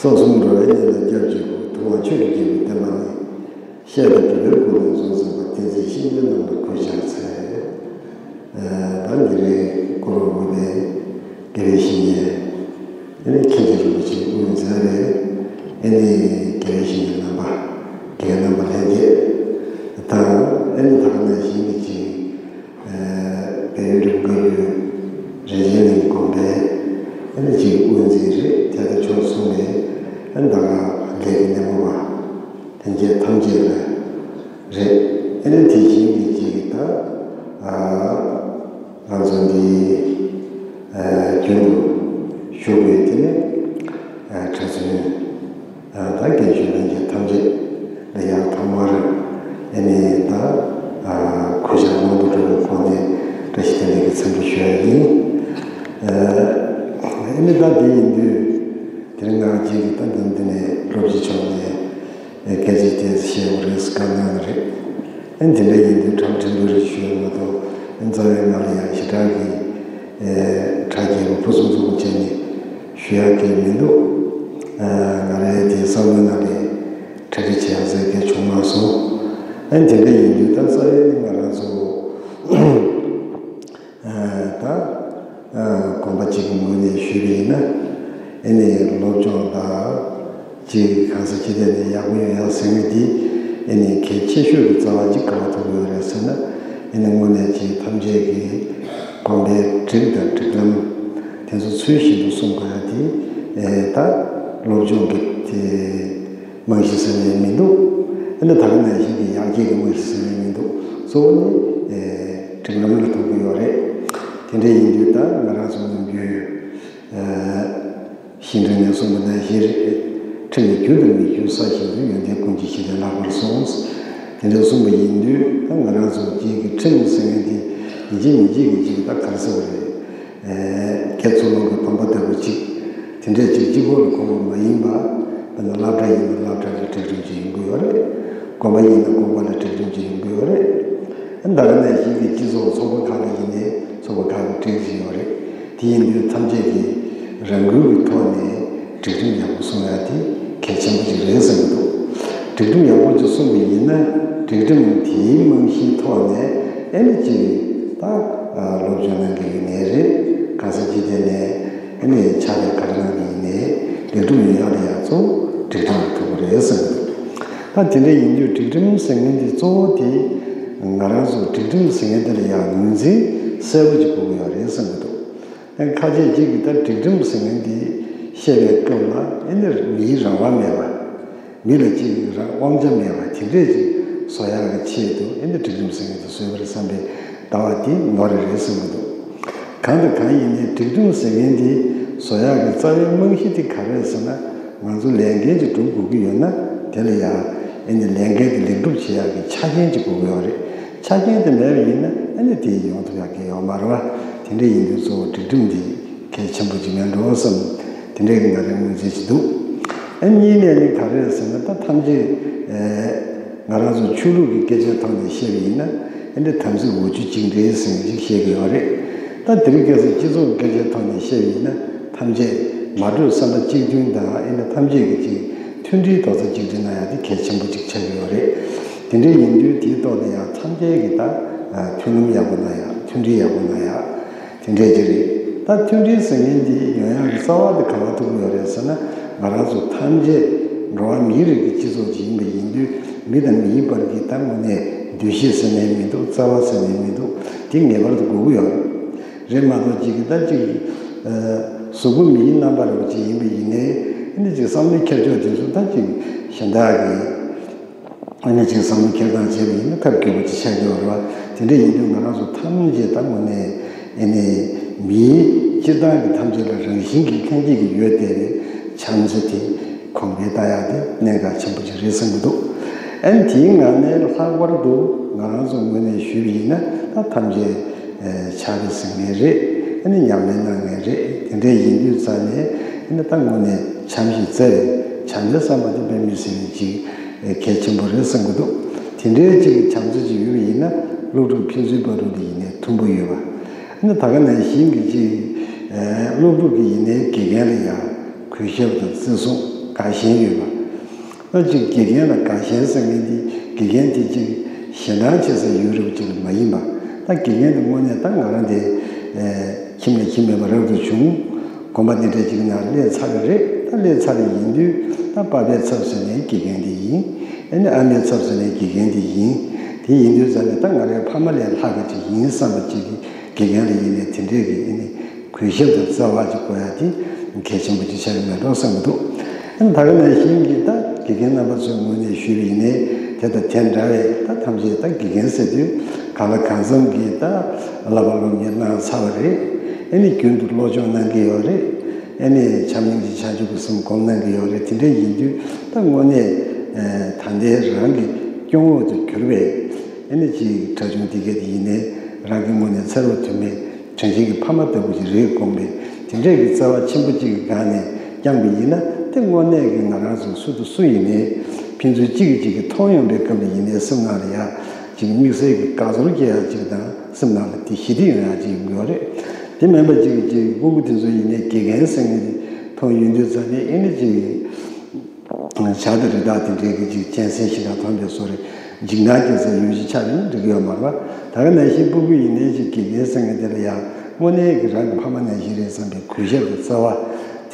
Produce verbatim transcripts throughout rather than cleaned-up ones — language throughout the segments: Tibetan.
ཚོགས་གསུམ་འགྲོ་བའི་གནས་ལ་སྐྱབས་གཅིག་པུ། ཐུབ་དབང་ཆོས་ཀྱི་རྒྱལ་པོའི་བསྟན་པ་ནི། བཤད་པ་སྒྲུབ་པའི་སྐུ་ལས་བྱུང་ཟིན་པ། བསྟན་འཛིན་ཤེས་རབ་རྣམས་ལ་གུས་ཕྱག་འཚལ། ད་འདི་རེད། སྐུ་རུ་བོད་པའི་དགེ་བའི་བཤེས་གཉེན། ཨེ་ནི་མཁན་ཆེན་རིན་པོ་ཆེ་དབུ་མཛད་རེད། ཨེ་ནི་དགེ་བའི་བཤེས་གཉེན་རྣམ་པ། དགེ་རྒན་རྣམ་པ་ལྷན་རྒྱས། དང་ཨེ་ནི་ད་ག་ནང་བཞིན་གྱི་ཅིག་བལ་ཡུལ་འབྲུག་བཀའ་བརྒྱུད་རིན་ཆེན་གླིང་དགོན་པའི་ཨེ་ནི་ཅིག་དབུ་འཛིན་རེད། དེ་དང་ཕྱོགས་མཚུངས་ནས་ཨེ་ནི་ད་ག་ལས་ཀྱི་སྣེ་མོ་བ་ལྷན་རྒྱས་ཐམས་ཅད་ལ་རེད། ཨེ་ནི་དེ་བཞིན་གྱི་ཅིག་ད་ང་ཚོ་འདི་རྒྱུན་དུ་ཞུགས་པའི་དེ་ནི་གྲྭ་བཙུན། ད་རྒན་གཞོན་ལྷན་རྒྱས་ཐམས་ཅད་ལ་ཡང་ཐོག་མར་ཨེ་ནི་ད་གུས་ཕྱག་སྔོན་དུ་འགྲོ་བའི་སྒོ་ནས་བཀྲ་ཤིས་བདེ་ལེགས་ཀྱི་འཚམས་འདྲི་ཞུ་ཡ་ཡིན། ཨེ་ནི་ད་དེ་ཡིན་དུས་དེ་རིང་ང་གཅིག་གིས་ད་འདི་འདི་ནས་སློབ་སྤྱི་མཆོག་ནས་སྐད་ཆ་དེ་བཤད་དགོས་རེད་བཀའ་གནང་གི་རེད། ཨེ་དེ་འདྲ་ཡིན་དུས་ཁྲམ་ཁྲིམས་འདུལ་རེ་ཞུ་ཡ་མ་གཏོགས་ཨེ་རྩ་བའི་ང་ལ་ཡང་ཞེ་དྲག་གི་ཁྲག་རྒྱས་པ་ཕུན་སུམ་ཚོགས་པ་བྱས་ནས་ཞུ་ཡག་གི་མི་འདུག་ང་རའི་དེ་བསམ་བློའི་ནང་ལ་གྲ་སྒྲིག་བྱེད་ཡག་ཟེར་མཁན་བྱུང་མ་སོང་། ཨེ་དེ་འདྲ་ཡིན་དུས་ད་རྩ་བའི་ནི་ང་རང་ཚོ་ད་དགོན་པ་གཅིག་གི་ངོས་ནས་ཞུས་པ་ཡིན་ན་ཨེ་ནི་སློབ་སྦྱོང་དང་། ཅིག་གང་ཟག་སྤྱི་དེ་ནས་ཡག་པོ་ཡོང་ཡག་ཟེར་མི་འདི་ཨེ་ནི་གལ་ཆེ་ཤོས་ཀྱི་རྩ་བ་ཅིག་ག་པར་ཐུག་ཡོད་རེད་ཟེར་ན། ཨེ་ནི་དངོས་གནས་ཅིག་ཐམས་ཅད་ཀྱི་དགོན་པའི་སྒྲིག་དང་སྒྲིག་ལམ་དེ་ཚོ་ཚུལ་བཞིན་དུ་སྲུང་དགོས་ཡ་དེ་ཨེ་ད་སློབ་སྦྱོང་གི་དེ་རྨང་གཞི་ཟེར་ནས་མི་འདུག་ཨེ་ནི་ད་ག་ནང་བཞིན་གྱི་ཡར་རྒྱས་ཀྱི་རྨང་གཞི་ཟེར་ནས་མི་འདུག་གཙོ་བོ་ནི་ཨེ་སྒྲིག་ལམ་ལ་ཐུག་གི་ཡོད་རེད། དེ་འདྲ་ཡིན་དུས་ད་ང་རང་ཚོ་ནམ་རྒྱུན། ཨ། བཤེས་སྤྲིང་ནས་གསུངས་པ་ནང་བཞིན་རེད། ཁྲིམས་ནི་རྒྱུན་དུ་མི་འགྱུར་ས་བཞིན་དུ། ཡོན་ཏན་ཀུན་གྱི་གཞི་ལས་ལྷག་པར་གསུངས། དེ་འདྲ་གསུངས་པ་ཡིན་དུས་ད་ང་རང་ཚོ་གཅིག་གི་ཁྲིམས་ཟེར་མཁན་དེ་ཡིན་གཅིག་མིན་གཅིག་གི་གཅིག་ད་ག་རེ་ཟེར་བ་རེད། ཨེ། དགེ་ཚུལ་སློང་གི་སྡོམ་པ་ལྟ་བུ་གཅིག་དེ་འདྲས་གཅིག་གཅིག་པོ་ལ་གོ་བ་མ་ཡིན་པ། དཔེར་ན་སློབ་གྲྭ་ཡིན་ན་སློབ་གྲྭ་ལ་སྒྲིག་ཁྲིམས་གཅིག་ཡོང་གི་ཡོད་རེད། དགོན་པ་ཡིན་ན་དགོན་པ་ལ་སྒྲིག་ཁྲིམས་གཅིག་ཡོང་གི་ཡོད་རེད། ད་ག་ནང་བཞིན་གྱི་སྤྱི་ཚོགས་ཚོགས་པ་ཁག་ལ་ཡིན་ནའི་ཚོགས་པ་ཁག་གི་སྒྲིག་གཞི་ཡོད་རེད། དེ་ཡིན་དུས་ཐམས་ཅད་ཀྱིས་རང་འགུལ་གྱི་ཐོག་ནས་སྒྲིག་ཁྲིམས་ཡག་པོ་སྲུང་ཡ་དེ་གལ་ཆེན་པོ་ཅིག་རེད་བསམ་གྱི་འདུག་སྒྲིག་ཁྲིམས་ཡག་པོ་ཅིག་སྲུང་བ་ཡིན་ན་སྒྲིག་ཁྲིམས་དེའི་རྨང་གཞིའི་ཐོག་ནས་ཨེ་ནི་ཅིག་ད་སློབ་སྦྱོང་གནང་གི་ཡིན་ནའི་རེད། གང་ཟག་སྤྱི་དེ་ནས་ཨེ་ནི་ཕྱག་ལས་ག་རེ་གནང་གི་ཡིན་ནའི་སྒྲིག་ཁྲིམས་ཡོང་ཡག་ལ་ཡག་གཙོ་བོ་སྒྲིག་ཁྲིམས་ལ་ཐུག་གི་རེད་བསམ་གྱི་འདུག་ད་དེ་འདྲ་ཡིན་དུས་སྒྲིག་ཁྲིམས་ཟེར་མཁན་འདི་གཙོ་བོ་དེ་ང་རང་ཚོ་སྒྲིག་ཁྲིམས་ཟེར་མཁན་དེ་ལ་ཡང་ངོས་འཛིན་གསལ་པོ་ཅིག་དགོས་ཀྱི་ཡོད་རེད་བསམ་གྱི་འདུག་ཨ་ཁ་ཤས་ཅིག་གིས་ད་སྒྲིག་ཁྲིམས་ཟེར་མཁན་འདི་བཤད་པའི་སྐབས་ལ་ཨེ་ནི་མིའི་རང་དབང་མེད་པ། མི་ལ་ཅིག་རང་དབང་ཆ་མེད་པ་དེ་འདྲས་ཅིག་བཟོ་ཡག་གི་ཆེད་དུ་ཨེ་ནི་སྒྲིག་ཁྲིམས་ཟེར་མཁན་དེ་བཟོས་པ་རེད་བསམ་པའི་ལྟ་བ་དེ་ནོར་རེ་རེད་བསམ་གྱི་འདུག་གང་དང་གང་ཡིན་ནའི་སྒྲིག་ཁྲིམས་ཟེར་མཁན་འདི་བཟོ་ཡག་གི་རྩ་བའི་རྨང་གཞི་དེ་ག་རེ་རེད་ཟེར་ན། ང་ཚོ་ལས་འགན་ཅིག་སྒྲུབ་དགོས་ཀྱི་ཡོད་ན་དེ་ལ་ཡང་ཨེ་ནི་ལས་འགན་དེ་ལེགས་སྒྲུབ་བྱེད་ཡག་གི་ཆ་རྐྱེན་ཅིག་དགོས་ཀྱི་ཡོད་རེད། ཆ་རྐྱེན་དེ་མེད་པ་ཡིན་ན་ཨེ་ནི་དེ་ཡོང་ཐུབ་ཡག་གི་ཡོད་མ་རེད་བ། དེ་འདྲ་ཡིན་དུས་གཙོ་བོ་སྒྲིག་ཁྲིམས་འདི་གལ་ཆེན་པོ་ཅིག་མེད་འགྲོ་བསམ། དེ་འདྲའི་གི་ང་རའི་ངོས་འཛིན་ཅིག་འདུག་ཨ་གཉིས་ནས་ནི་ག་རེ་རེད་ཟེར་ན་ད་ཐམས་ཅད་ཨེ། ང་རང་ཚོ་ཆོས་ལུགས་ཀྱི་སྐད་ཆའི་ཐོག་ནས་བཤད་པ་ཡིན་ན་ཨེ་འདྲ་དམ་ཚིག་འོ་ཆུ་གཅིག་འདྲེས་ཟེར་ནས་ཅིག་བཤད་ཀྱི་ཡོད་རེད། ད་དེ་རིང་ཁ་སང་སྤྱི་ཚོགས་སྐད་ཆའི་ཐོག་ནས་བཤད་པ་ཡིན་ན་ཐམས་ཅད་མ་གྲོས་བསམ་པ་གཅིག་མཐུན་དང་ཨེ་འདྲ་ཐམས་ཅད་ཀྱི་ཅིག་མཐུན་སྒྲིལ་རྡོག་རྩ་གཅིག་སྒྲིལ་གནང་ཡག་དེ་གལ་ཆེན་པོ་ཅིག་ཆགས་ཀྱི་ཡོད་རེད། དེ་འདྲ་ཡིན་དུས་དེའི་ཐོག་ནས་ཡང་ཐམས་ཅད་ཀྱིས་ད་མཐུན་ལམ་ཡག་པོ་གནང་ཡག་མཐུན་སྒྲིལ་ཡག་པོ་གནང་ཡག་དེ་འདྲས་ཅིག་རེད། ད་མཐུན་སྒྲིལ་ཟེར་མཁན་འདི་ཡོང་ཡག་གི་རྩ་བ་དེ་ག་པར་ཐུག་གི་ཡོད་རེད་ཟེར་ན། ང་རང་ཚོ་ཐམས་ཅད་འགྲོ་བ་མིའི་རིགས་ཀྱི་སྤྱི་ཚོགས་ཅིག་ཡིན་པ་ཡིན་དུས་མི་དང་མིའི་བར་གྱི་ད་དངོས་གནས་འདུ་ཤེས་ཟེར་ནས་མི་འདུག་རྩ་བ་ཟེར་ནས་མི་འདུག་དེ་ངེས་པར་དུ་དགོས་ཀྱི་ཡོད་རེད། རེད་མ་གཏོགས་ཅིག་གི་ད་ཅིག་གཟུགས་པོ་མིའི་རྣམ་པ་འདྲ་བོ་ཅིག་ཡིན་པ་ཡིན་ནའི་ཨ་ནི་ཅིག་བསམ་བློའི་འཁྱེར་ཕྱོགས་དེ་ཚོ་ད་ཅིག་གཞན་དག་གི་ཨ་ནི་ཅིག་བསམ་བློ་འཁྱེར་སྟངས་བྱས་པ་ཡིན་ན་ཐབས་སྐྱོ་པོ་ཅིག་ཆགས་ཀྱི་ཡོད་རེད་བ། དེ་འདྲ་ཡིན་དུས་ང་རང་ཚོ་ཐམས་ཅད་ད་དངོས་གནས་ཨ་ནི་མིའི་སྤྱིར་བཏང་གི་ཐམས་ཅད་ལ་རང་བཞིན་གྱིས་ལྷན་སྐྱེས་ཀྱི་ཡོད་བསྡད་པའི་བྱམས་བརྩེ་དེ་གོང་འཕེལ་གཏང་ཡག་དེ་གནད་འགག་ཆེན་པོ་ཅིག་རེད་བསམ་གྱི་འདུག་ཨ་ནི་དེའི་ངང་ནས་ལྷག་པར་དུ་ང་རང་ཚོ་ངོས་ནས་ཞུས་པ་ཡིན་ན་ད་ཐམས་ཅད་ཕྱག་རེས་ཟེར་མཁན་རེད། ཨ་ནི་ཉམས་ལེན་གནང་མཁན་རེད། དེ་འདྲ་ཡིན་དུས་རྩ་ནས་ཨ་ནི་ད་དངོས་གནས་བྱམས་ཤིང་བརྩེ་བའི་བྱམས་པའི་བསམ་པ་དེ་དཔེ་མི་སྲིད་པའི་ཅིག་གལ་ཆེན་པོ་རེད་བསམ་གྱི་འདུག་དེ་འདྲའི་ཅིག་བྱམས་བརྩེ་ཅིག་ཡོད་པ་ཡིན་ན་སློབ་ཕྲུག་ཕན་ཚུན་བར་དུ་ལ་ཡིན་ནའི་མཐུན་པོ་ཡོད་པ། ཨ་ནི་ད་ག་ནང་བཞིན་གྱི་ཅིག་སློབ་ཕྲུག་གི་ཡིན་ནའི་དགེ་རྒན་ལ་ཡང་གུས་ཞབས་དང་བརྩི་སྲུང་ དགའ་ཞེན་ཡོད་པ། ད་ཅིག་དགེ་རྒན་ལ་དགའ་ཞེན་ཟེར་མཁན་དེ་དགེ་རྒན་དེ་ཅིག་ཞེ་སྡང་བྱེད་སའི་ཡུལ་རབས་ཅིག་མ་ཡིན་པ། ད་དགེ་རྒན་དེ་དངོས་གནས་ད་ང་རང་དེ་ཁྱིམ་ནས་ཁྱིམ་མེད་པ་རབ་ཏུ་བྱུང་། དགོན་པ་འདི་འདྲ་ཅིག་ནང་སླེབས་ཚར་བ་རེད། ད་སླེབས་ཚར་བ་ཡིན་དུས་ད་པ་ཕའི་ཚབ་ཟེར་ནས་དགེ་རྒན་དེ་ཡིན། ཨ་ནི་ཨ་མའི་ཚབ་ཟེར་ནས་དགེ་རྒན་དེ་ཡིན། དེ་ཡིན་དུས་ཙང་ནས་ད་ང་རའི་ཕ་མ་ལས་ལྷག་ག་ཅིག་ཡིན་བསམ་པ་ཅིག་གིས་དགེ་རྒན་ལ་ཡིན་ནས་དེ་འདྲས་ཀྱི་ཨ་ནི་གུས་ཞབས་དང་བརྩེ་བ་ཅིག་དགོས་ཡ་དེ་གལ་ཆེན་པོ་ཅིག་ཆགས་ཀྱི་མེད་འགྲོ་བསམ་གྱི་འདུག་ཨ་ནི་ད་ག་ནང་བཞིན་གྱི་ད་དགེ་རྒན་རྣམ་པ་ཚོའི་ངོས་ནས་ཞུས་པ་ཡིན་ནའི་དེ་དང་དེ་འདྲ་བའི་ད་ཐམས་ཅད་ད་དགེ་རྒན་ཟེར་དུས་གང་ལ་གང་འཚམ་གྱི་ད་བསླབ་པ་སློབ་གཉེར་གནང་ཚར་བ་རེད། ཨ་ནི་རྒྱུན་དུ་སློབ་སྦྱོང་གནང་གི་ཡོད་རེད། ཨ་ནི་བྱམས་སྙིང་རྗེ་བྱང་ཆུབ་ཀྱི་སེམས་སྒོམ་གནང་གི་ཡོད་རེད། དེ་འདྲ་ཡིན་དུས་ད་དངོས་གནས་ད་ལྟའི་རང་གི་སྐྱོ་བོ་དུ་གྱུར་པའི་ཨ་ནི་ཅིག་གྲྭ་ཆུང་འདི་གས་དེ་ཡིན་ནའི་རང་གི་ངོས་ནས་ཚེ་རབས་དུ་མའི་དྲིན་ཆེན་གྱི་ཕ་མ་ལྟ་བུ་ཅིག་རེད་དགོངས་པའི་དེ་འདྲས་ཀྱི་བརྩེ་བ་ཆེན་པོ་གཅིག་གི་སྒང་ནས་བསྐྱངས་པ་ཡིན་ན་དེ་དངོས་གནས་ཀྱི་ང་རང་ཚོ་སུ་དང་སུ་ཡིན་ནའི་ཕན་ཚུན་གཅིག་གིས་གཅིག་གི་མཐོང་ཡོང་པའི་སྐབས་ལ་ཡིན་ནའི་སེམས་ནང་ལ་ཡ་ཅིག་དམིགས་བསལ་གྱི་དགའ་ཚོར་སྐྱེ་ཡ་ཅིག་དང་སེམས་ནང་ལ་དེ་ཞི་བདེ་ཡོང་ཡ་ཅིག་ཡོང་གི་ཡོད་རེད། དེ་མིན་པ་ཅིག་གིས་ཅིག་སྤུ་གུ་དེ་ཚོ་ཡིན་ནའི་དགེ་རྒན་ཟེར་མཁན་དེ་མཐོང་ཡོང་དུས་ཙང་ནས་ཨེ་ནི་ཅིག་བྱ་དང་རི་དྭགས་དེ་འདྲའི་གི་ཅིག་གཅན་གཟན་ཞེ་དྲག་མཐོང་པའི་བཟོ་རེད། འཇིགས་སྣང་སྐྱེ་སའི་ཡུལ་ཞིག་ཆགས་ཡིན་འགྲིག་གི་ཡོད་མ་རེད་པ། ད་ག་ནང་བཞིན་སྤུ་གུ་ཡིན་ནའི་ཅིག་དགེ་རྒན་ཟེར་མཁན་དེ་ལ་ཡང་དངོས་གནས་ཀྱི་རང་གི་ཕ་མ་ནང་བཞིན་རེད་བསམ་པའི་གུས་ཞབས་དང་བརྩེ་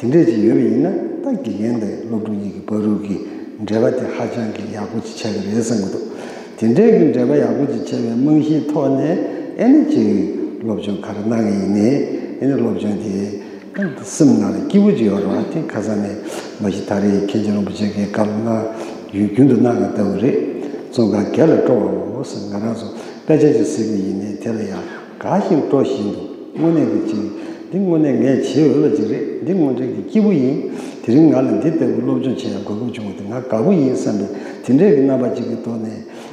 བ་དེ་འདྲས་ཅིག་ཡོད་པ་ཡིན་ན་ད་དགེ་རྒན་དང་སློབ་ཕྲུག་གཉིས་ཀྱི་བར་དུ་གི་འབྲེལ་བ་དེ་ཧ་ཅང་གི་ཡག་པོ་ཅིག་ཆགས་ཀྱི་རེད་བསམ་གྱི་འདུག་དེ་འདྲས་ཀྱི་འབྲེལ་བ་ཡག་པོ་ཅིག་ཆགས་པའི་རྨང་གཞིའི་ཐོག་ནས་ཨེ་ནི་ཅིག་སློབ་སྦྱོང་ག་རེ་གནང་གི་ཡིན་ནའི་ཨེ་ནི་སློབ་སྦྱོང་དེ། སེམས་ནང་ལ་སྐྱིད་པོ་ཅིག་ཡོད་རེད་བ། དེ་ཁ་སང་ནས་མ་གཞི་ད་རེས་མཁན་ཆེན་རིན་པོ་ཆེ་གིས་བཀའ་སློབ་གནང་ཡུལ་རྒྱུན་དུ་གནང་བ་ལྟ་བུ་རེད། བཙོན་ཁང་བརྒྱད་ལ་སྤྲོ་བའོ་ཟེར། ང་རང་ཚོ་དཔེ་ཆ་ཅིག་གཟིགས་པ་ཡིན་ནའི་དེ་ལ་ཡང་དགའ་ཞིང་སྤྲོ་བཞིན་དུ་དངོས་གནས་ཀྱི་ཅིག་འདི་དངོས་གནས་ངས་བྱེད་འོས་པ་ཅིག་རེད། འདི་དངོས་འབྲེལ་གྱི་སྐྱིད་པོ་ཡིན། དེ་རིང་ང་ལ་འདི་ལྟ་བུ་སློབ་སྦྱོང་བྱེད་ཡ་གོ་སྐབས་བྱུང་བ་དེ་ང་དགའ་པོ་ཡིན་བསམ་པའི་དེ་འདྲའི་གི་རྣམ་པ་ཅིག་གི་ཐོག་ནས།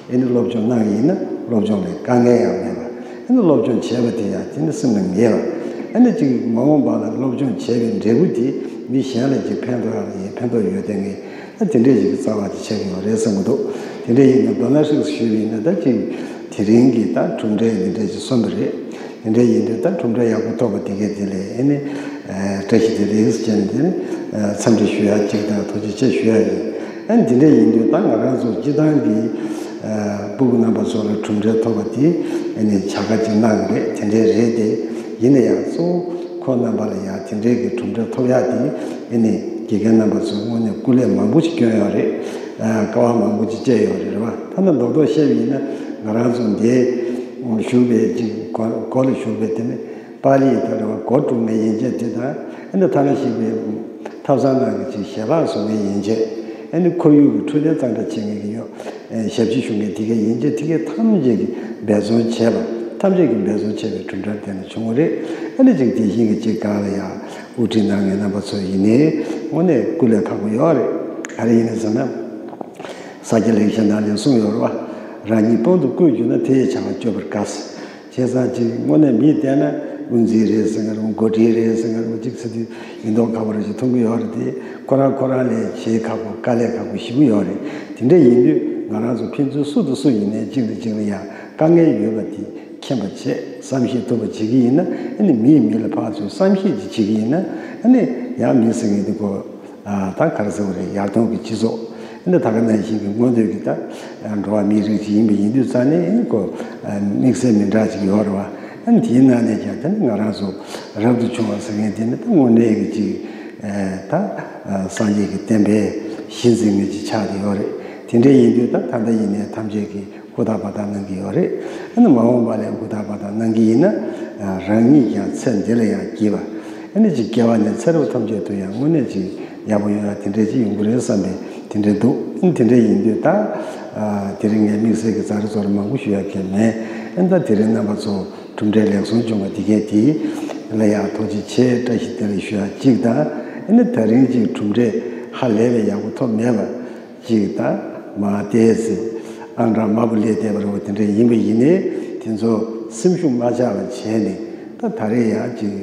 ཨེ་ནི་སློབ་སྦྱོང་གནང་ཡིན་ན་སློབ་སྦྱོང་ལས་དཀའ་ངལ་ཡང་མེད་པ། ཨེ་ནི་སློབ་སྦྱོང་བྱས་པ་དེ་ཡང་དེ་ནི་སེམས་ལ་ངེས་པ། ཨེ་ནི་ཅིག་མ་འོངས་པ་ལ་སློབ་སྦྱོང་བྱས་པའི་འབྲས་བུ་དེ་མི་གཞན་ལ་ཅིག་ཕན་ཐོགས་ཡག་ལ་ཡིན་ཕན་ཐོགས་ཡོད་དེ་ངས་ཨ་དེ་འདྲས་ཞིག་གི་རྩ་བ་དེ་ཆགས་ཀྱི་ཡོད་རེད་བསམ་གྱི་འདུག་དེ་འདྲས་ཡིན་ན་མདོར་ན་ཧྲིག་ཞུས་པ་ཡིན་ན་ད་ཅིག་དེ་རིང་གི་ད་གྲུབ་འབྲས་འདི་འདྲས་ཅིག་སོན་པ་རེད། དེ་འདྲས་ཡིན་དུས་ད་གྲུབ་འབྲས་ཡག་པོ་ཐོབ་པ་དེ་གས་དེ་ལས་ཨེ་ནི་བཀྲ་ཤིས་བདེ་ལེགས་ཟེར་ནས་དེ་ནི་འཚམས་འདྲི་ཞུ་ཡག་ཅིག་དང་ཐུགས་རྗེ་ཆེ་ཞུ་ཡག་ཡིན། ཨ་ནི་དེ་འདྲ་ཡིན་དུས་ད་ང་རང་ཚོ་སྤྱི་བཏང་གི་ཨ་སྤུ་གུ་རྣམ་པ་ཚོ་ལ་གྲུབ་འབྲས་ཐོབ་པ་དེ་ཨ་ནི་བྱ་དགའ་ཅིག་གནང་གི་རེད། དེ་འདྲའི་རེད་དེ། ཡིན་ན་ཡང་གཙོ་བོ་ཁོང་རྣམ་པ་ལ་ཡང་དེ་འདྲའི་གི་གྲུབ་འབྲས་ཐོབ་ཡག་དེ་ཨ་ནི་དགེ་རྒན་རྣམ་པ་ཚོས་དངོས་གནས་སྐུ་ལས་མང་པོ་ཞིག་བསྐྱོན་ཡོད་རེད། ཨ་དཀའ་བ་མང་པོ་ཞིག་སྤྱད་ཡོད་རེད། རེད་བ། ཐ་ན་རྡོག་རྡོག་བཤད་པ་ཡིན་ན་ང་རང་ཚོ་འདིར་བཞུགས་པའི་ཅིག་སྒོ་སྒོ་ལ་བཞུགས་པའི་དེ་ནི། པཱ་ལི་ཡི་ད་རེ་བ་སྒོ་དཀྲུགས་མའི་ཡན་ཆད་དེ་དང་། ཨ་ནི་ཐ་ན་ཞིག་པའི་ཐབ་ཚང་ནང་གི་ཅིག་ཞལ་ལག་བཟོ་མཁན་ཡན་ཆད། ཨ་ནི་ཁོར་ཡུག་གི་འཕྲོད་བསྟེན་གཙང་སྦྲ་བྱེད་མཁན་གྱི་ཡོད། ཨེ་ཞབས་ཕྱི་ཞུ་མཁན་དེ་གའི་ཡན་ཆད་དེ་གའི་ཐམས་ཅད་ཀྱིས་འབད་བརྩོན་བྱས་པ། ཐམས་ཅད་ཀྱིས་འབད་བརྩོན་བྱས་པའི་གྲུབ་འབྲས་དེ་ནི་བྱུང་བ་རེད། ཨ་ནི་ཅིག་དེ་བཞིན་གྱི་ཅིག་སྒང་ལ་ཡང་དབུ་ཁྲིད་གནང་མཁན་རྣམ་པ་ཚོ་ཡིན་ནའི་དངོས་གནས་སྐུ་ལས་ཁག་པོ་ཡོད་རེད། ག་རེ་ཡིན་ནའི་ཟེར་ན། ས་སྐྱ་ལེགས་བཤད་ནང་ལ་གསུངས་ཡོད་རེད་བ། རང་ཉིད་དཔང་དུ་བཀོད་གྱུར་ན་དེ་ཡི་བྱ་བ་སྤྱོད་པར་དགའ། བྱས་ཙང་ཅིག་དངོས་གནས་མིས་བལྟས་ན་དབུ་འཛིན་རེད་ཟེར་མཁན་རེད། འགོ་ཁྲིད་རེད་ཟེར་མཁན་རེད། ཅིག་ཟེར་དུས་ཡིན་མདོག་ཁ་པོ་རེ་ཞིག་མཐོང་གི་ཡོད་རེད་དེ། ཁོ་རང་ཁོ་རང་ལས་བྱེད་ཁག་པོ་དཀའ་ལས་ཁག་པོ་ཞེ་པོ་ཡོད་རེད། དེ་འདྲ་ཡིན་དུས་ང་རང་ཚོ་ཕན་ཚུན་སུ་དང་སུ་ཡིན་ནའི་གཅིག་དང་གཅིག་ལ་ཡང་དཀའ་ངལ་ཡོད་པ་དེ་མཁྱེན་པ་བྱས་བསམ་ཤེས་ཐུབ་པ་བྱེད་ཀྱི་ཡིན་ན་ཨ་ནི་མིས་མི་ལ་ཕར་ཚུར་བསམ་ཤེས་ཅིག་བྱེད་ཀྱི་ཡིན་ན་ཨ་ནི་ཡང་མི་ཟེར་མཁན་དེ་ཁོ། ད་ག་རེ་ཟེར་བ་རེད། ཡར་ཐོན་གྱི་སྤྱི་ཚོགས་འདི་ད་ག་ནང་བཞིན་གྱི་མངོན་འདོད་ཀྱི་ད་འགྲོ་བ་མིའི་རིགས་ཅིག་ཡིན་པ་ཡིན་དུས་ཙང་ནས་ཨ་ནི་ཁོ་དམིགས་བསལ་མི་འདྲ་ཅིག་ཡོད་རེད་བ། ཨ་ནི་དེའི་ནང་ནས་ཀྱང་ད་ནི་ང་རང་ཚོ་རབ་ཏུ་བྱུང་བ་ཟེར་མཁན་དེ་ནི་ད་དངོས་གནས་ཀྱི་ཅིག་ད་སངས་རྒྱས་ཀྱི་བསྟན་པའི་གཞི་འཛིན་མཁན་ཅིག་ཆགས་བསྡད་ཡོད་རེད། དེ་འདྲ་ཡིན་དུས་ད་ད་ལྟ་ཡིན་ནའི་ཐམས་ཅད་ཀྱིས་ཧུར་ཐག་འབད་ཐག་གནང་གི་ཡོད་རེད། ཨ་ནི་མ་འོངས་པ་ལ་ཧུར་ཐག་འབད་ཐག་གནང་གི་ཡིན་ན་རང་ཉིད་ཀྱང་ཚེ་འདི་ལ་ཡང་སྐྱིད་པ། ཨ་ནི་ཅིག་སྐྱེ་བ་ནས་ཚེ་རབས་ཐམས་ཅད་དུ་ཡང་དངོས་གནས་ཅིག་ཡག་པོ་ཡོང་ཡ་དེ་འདྲས་ཅིག་ཡོང་གི་རེད་བསམ་པའི་དེ་འདྲས་འདུག་ཨ་ནི་དེ་འདྲས་ཡིན་དུས་ད་དེ་རིང་ངས་དམིགས་བསལ་གྱི་ཛ་རུ་ཛ་རུ་མང་པོ་ཞུ་ཡ་གལ་མེད། ཨ་ནི་ད་དེ་རིང་རྣམ་པ་ཚོ་གྲུབ་འབྲས་ལེགས་སོན་བྱུང་བ་དེ་གས་དེ་ལ་ཡང་ཐུགས་རྗེ་ཆེ་བཀྲ་ཤིས་བདེ་ལེགས་ཞུ་ཡ་གཅིག་དང་། ཨ་ནི་ད་རིང་ཅིག་གྲུབ་འབྲས་ཧ་ལས་པའི་ཡག་པོ་ཐོབ་མེད་པ། ཅིག་དང་མ་བལྟས་ཟིན་ཨང་གྲངས་དམའ་པོ་སླེབས་བསྡད་པ་རེད་བ། དེ་འདྲ་ཡིན་པ་ཡིན་ནའི་དེ་ཚོ་སེམས་ཤུགས་མ་ཆག་པ་བྱས་ནས་ད་ད་རེས་ཡང་ཅིག་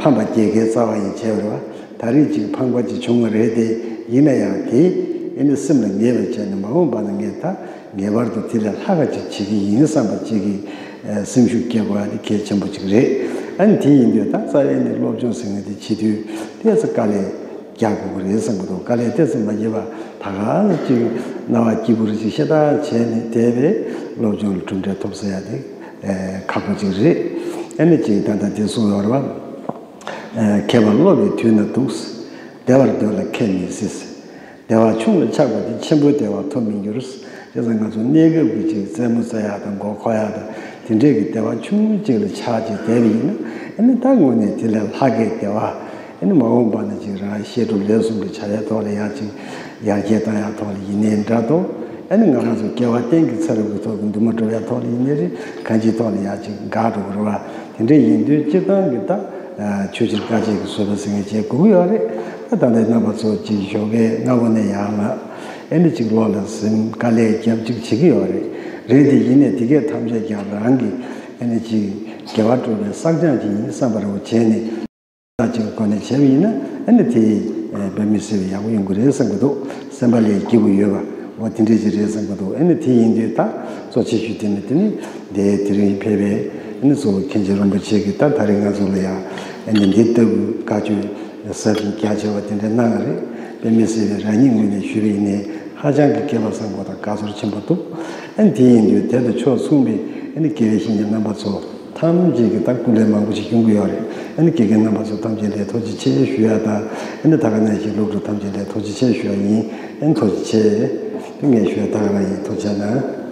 ཕམ་པ་རྒྱལ་ཁའི་རྩ་བ་ཡིན་བྱས་པ་རེད་བ། ད་རེས་ཅིག་ཕམ་པ་ཅིག་བྱུང་བ་རེད་དེ། ཡིན་ན་ཡང་དེ་ཨེ་ནི་སེམས་ལ་ངེས་པ་བྱས་ནས་མ་འོངས་པ་ན་ངས་ད་ངེས་པར་དུ་དེ་ལས་ལྷག་ག་ཅིག་བྱེད་ཀྱི་ཡིན་བསམ་པ་ཅིག་གི་སེམས་ཤུགས་སྐྱེ་དགོས་པ་དེ་གལ་ཆེན་པོ་ཅིག་རེད། ཨ་ནི་དེ་ཡིན་དུས་ད་རྩ་བའི་ནས་སློབ་སྦྱོང་ཟེར་མཁན་དེ་བྱེད་དུས་ཏོག་ཙམ་དཀའ་ལས། རྒྱག་དགོས་ཀྱི་རེད་བསམ་གྱི་འདུག་དཀའ་ལས་ཏོག་ཙམ་མ་བརྒྱབ་པ་ད་ག་ཅིག་རྣ་བ་སྐྱིད་པོ་རེ་ཅིག་ཤ་སྟག་བྱས་ནས་བསྡད་པས་སློབ་སྦྱོང་ལ་གྲུབ་འབྲས་ཐོབ་ཟེར་ཡ་དེ་ཁག་པོ་ཅིག་རེད། ཨ་ནི་ཅིག་ད་ལྟ་དེ་གསུངས་ཡོད་རེད་བ། མཁས་པ་སློབ་པའི་དུས་ན་སྡུག་བདེ་བར་སྡོད་ལ་ཁས་མི་སྲིད། བདེ་བ་ཆུང་ལ་ཆགས་པ་དེ་ཆེན་པོའི་བདེ་བ་ཐོབ་མི་འགྱུར། བྱས་ཙང་ང་ཚོ་གནས་སྐབས་ཀྱི་ཅིག་རྩེད་མོ་རྩེ་ཡག་དང་མགོ་འཁོར་ཡག་དང་དེ་འདྲས་ཀྱི་བདེ་བ་ཆུང་ངུ་ཅིག་ལ་ཆགས་ཅིག་བསྡད་པ་ཡིན་ན་ཨ་ནི་ད་དངོས་གནས་དེ་ལས་ལྷག་གི་བདེ་བ་ཨ་ནི་མ་འོངས་པ་ན་ཅིག་རང་བཤད་སྒྲུབ་ལས་གསུམ་གྱི་བྱ་བའི་ཐོག་ལ་ཡག་ཅིག་ཡར་རྒྱས་བཏང་ཡག་ཐོག་ལ་ཡིན་ནའི་འདྲ་དོ། ཨ་ནི་ང་རང་ཚོ་སྐྱེ་བ་གཏན་གྱི་ཚེ་རབས་ཀྱི་ཐོག་གི་འདུན་མ་སྒྲུབ་ཡག་ཐོག་ལ་ཡིན་ནའི་རེད། གང་ཅིའི་ཐོག་ལ་ཡག་ཅིག་དགའ་འགྲོ་གི་རེད་བ། དེ་འདྲས་ཡིན་དུས་སྤྱིར་བཏང་གི་ད། ཆོས་ཕྱིར་དཀའ་སྤྱད་ཀྱི་བཟོད་པ་ཟེར་མཁན་བྱེད་དགོས་ཀྱི་ཡོད་རེད། ད་ལྟ་རྣམ་པ་ཚོ་གཅིག་ཞོགས་ཀས་སྔ་པོ་ནས་ཡར་ལངས། ཨེ་འདྲ་གཅིག་བློ་ལ་ཟིན་དཀའ་ལས་རྒྱབ་གཅིག་བྱེད་ཀྱི་ཡོད་རེད། རེད་དེ་ཡིན་ནས་དེ་གས་ཐམས་ཅད་ཀྱང་རང་གི་ཨེ་འདྲ་གཅིག་དགེ་བ་སྒྲུབ་པའི་བསགས་སྦྱང་ཅིག་ཡིན་བསམ་པ་རེ་བ་བྱས་ནས་ད་གཅིག་སྒོ་ནས་བྱས་པ་ཡིན་ན་ཨེ་འདྲ་དེ་དཔེ་མི་སྲིད་པའི་ཡག་པོ་ཡོང་གི་རེད་བསམ་གྱི་འདུག་སེམས་པ་ལས་སྐྱིད་པོ་ཡོད་པ་འོ་དེ་འདྲས་ཅིག་རེད་བསམ་གྱི་འདུག་ཨེ་འདྲ་དེ་ཡིན་དུས་ད་གཙོ་ཆེ་ཤོས་དེ་ནི་དེ་ནི་དེ་དེ་རིང་ཕེབས་པའི་ཨེ་འདྲ་གཙོ་བོ་མཁན་ཆེན་རིན་པོ་ཆེ་གིས་ད་ད་རེས་ང་ཚོ་ལ་ཡང་ཨེ་འདྲ་འདི་ལྟ་བུའི་བཀའ་ཆོས་ཟབ་ཅིང་རྒྱ་ཆེ་བ་དེ་འདྲ་གནང་བ་རེད། དཔེ་མི་སྲིད་པའི་རང་ཉིད་ངོས་ནས་ཞུས་པ་ཡིན་ནའི་ཧ་ཅང་གི་སྐལ་བ་བཟང་པོ་དང་དགའ་ཚོར་ཆེན་པོ་འདུག་ཨ་ནི་དེ་ཡིན་དུས་དེ་དང་ཕྱོགས་མཚུངས་པའི་ཨ་ནི་དགེ་བའི་བཤེས་གཉེན་རྣམ་པ་ཚོ་ཐམས་ཅད་ཀྱིས་ད་སྐུ་ལས་མང་པོ་ཞིག་སྐྱོན་གྱི་ཡོད་རེད། ཨ་ནི་དགེ་རྒན་རྣམ་པ་ཚོ་ཐམས་ཅད་ལ་ཐུགས་རྗེ་ཆེ་ཞུ་ཡ་དང་ཨ་ནི་ད་ག་ནང་བཞིན་སློབ་ཕྲུག་ཐམས་ཅད་ལ་ཐུགས་རྗེ་ཆེ་ཞུ་ཡ་ཡིན། ཨ་ནི་ཐུགས་རྗེ་ཆེ། ངས་ཞུ་ཡ་ད་ག་རང་ཡིན། ཐུགས་རྗེ་གནང་།